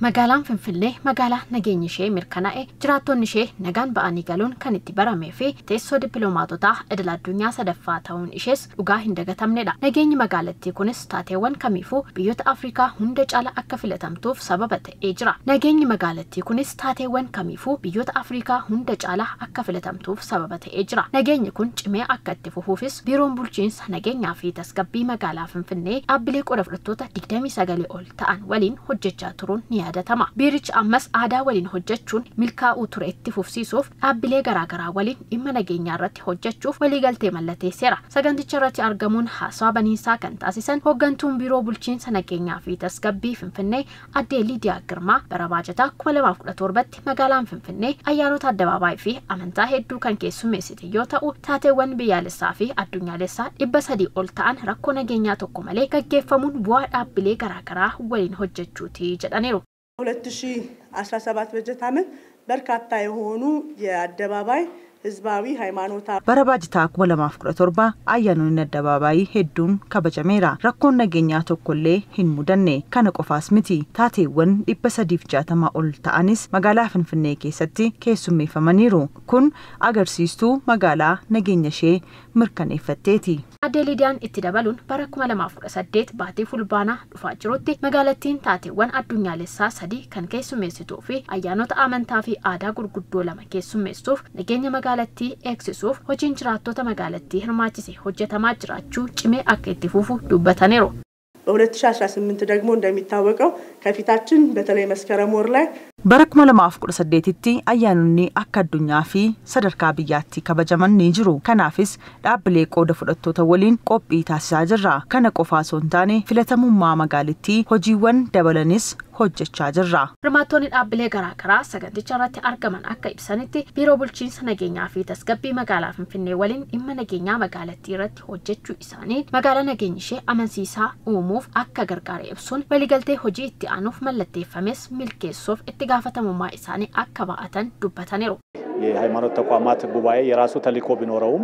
Magaalaan Finfinnee magaalaa nageenyi ishee mirkanaa'e, jiraattonni ishee nagaan ba'anii galuun kan itti baramee fi teessoo dippiloomaatotaa idil addunyaa sadaffaa ta'uun ishees dhugaa hin dagatamnedha. Nageenyi magaalattii kunis taateewwan kamiifuu biyyoota Afrikaa hunda caala akka filatamtuuf sababa ta'ee jira. Nageenyi magaalattii kunis taateewwan kamiifuu biyyoota Afrikaa hunda caala akka filatamtuuf sababa ta'ee jira. Nageenyi kun cimee akka itti fufuufis Biiroon Bulchiinsa Nageenyaa fi Tasgabbii Magaalaa Finfinnee dhaabbilee qooda fudhattoota 29 ol ta'an waliin hojjechaa turuun ni yaadatama. Biirichi ammas aadaa waliin hojjechuun milkaa'uu ture itti fufsiisuuf dhaabbilee garaagaraa waliin dhimma nageenyaa irratti hojjechuuf waliigaltee mallatteesseera. Saganticha irratti argamuun haasawaa baniinsaa kan taasisan hooggantuun Biiroo Bulchiinsa Nageenyaa fi Tasgabbii Finfinnee Addee Liidiyaa Girmaa, bara baajataa 2017tti magaalaan Finfinnee ayyaanota addabaabaayii fi amantaa hedduu kan keessummeessite yoo ta'u, taateewwan biyyaalessaa fi addunyaalessaa 300 ol ta'an rakkoo nageenyaa tokko malee gaggeeffamuun bu'aa dhaabbilee garaagaraa waliin hojjechuuti jedhaniiru. 2017 በጀት ዓመት በርካታ የሆኑ የአደባባይ ህዝባዊ ሃይማኖታዊ Bara baajataa 2017 ayyaanonni addabaabaayii hedduun kabajameera. Rakkoon nageenyaa tokkollee hin mudanne. Kana qofaas miti. Taateewwan 360 ol ta'anis magaalaa Finfinnee keessatti keessummeeffamaniiru. Kun agarsiistuu magaalaa nageenya ishee mirkaneeffatteeti. Addee Liidiyaan itti dabaluun bara 2018 baatii Fulbaanaa dhufaa jirutti magaalattiin taateewwan addunyaalessaa sadii kan keessummeessituu fi ayyaanota amantaa fi aadaa gurguddoo lama keessummeessuuf nageenya magaalattii eegsisuuf hojiin jiraattota magaalattii hirmaachise hojjetamaa jiraachuu cimee akka itti fufu dubbataniiru. በ2018 ደግሞ እንደሚታወቀው ከፊታችን በተለይ መስከረም ወር ላይ Bara 2018tti ayyaanonni akka addunyaa fi sadarkaa biyyaatti kabajaman ni jiru. Kanaafis dhaabbilee qooda fudhattoota waliin qophii taasisaa jirra. Kana qofaa osoo hin taane filatamummaa magaalittii hojiiwwan dabalanis hojjechaa jirra. Hirmaattoonni dhaabbilee garaagaraa saganticha irratti argaman akka ibsanitti, Biiroo Bulchiinsa Nageenyaa fi Tasgabbii Magaalaa Finfinnee waliin dhimma nageenyaa magaalattii irratti hojjechuu isaanii magaalaa nageenyi ishee amansiisaa uumuuf akka gargaare ibsuun, waliigaltee hojii itti aanuuf mallatteeffames milkeessuuf itti gaafatamummaa isaanii akka ba'atan dubbataniiru. የሃይማኖት ተቋማት ጉባኤ የራሱ ተልዕኮ ቢኖረውም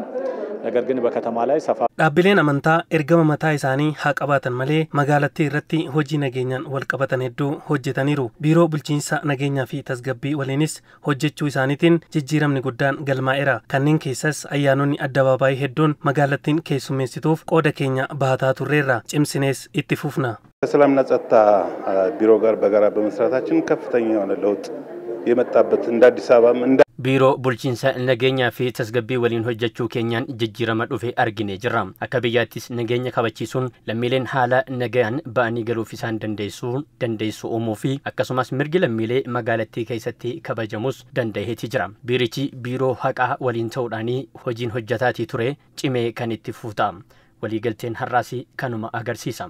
ነገር ግን በከተማ ላይ ሰፋ Dhaabbileen amantaa ergama mataa isaanii haa qabaatan malee magaalattii irratti hojii nageenyaan wal qabatan hedduu hojjetaniiru. Biiroo Bulchiinsa Nageenyaa fi Tasgabbii waliinis hojjechuu isaaniitiin jijjiiramni guddaan galmaa'eera. Kanneen keessas ayyaanonni addabaabaayii hedduun magaalattiin keessummeessituuf qooda keenya bahataa turreerra. Cimsinees itti fufna. ከሰላምና ጸጥታ ቢሮ ጋር በጋራ በመስራታችን ከፍተኛ የሆነ ለውጥ የመጣበት እንደ አዲስ አበባም እንደ Biiroo Bulchiinsa Nageenyaa fi Tasgabbii waliin hojjechuu keenyaan jijjiirama dhufe arginee jirra. Akka biyyaattis nageenya kabachiisuun lammiileen haala nagayaan ba'anii galuuf isaan dandeessu uumuu fi akkasumas mirgi lammiilee magaalattii keessatti kabajamus danda'eeti jira. Biirichi biiroo haqaa waliin ta'uudhaan hojiin hojjetaatii ture cimee kan itti fufu ta'a. Waliigalteen har'aas kanuma agarsiisa.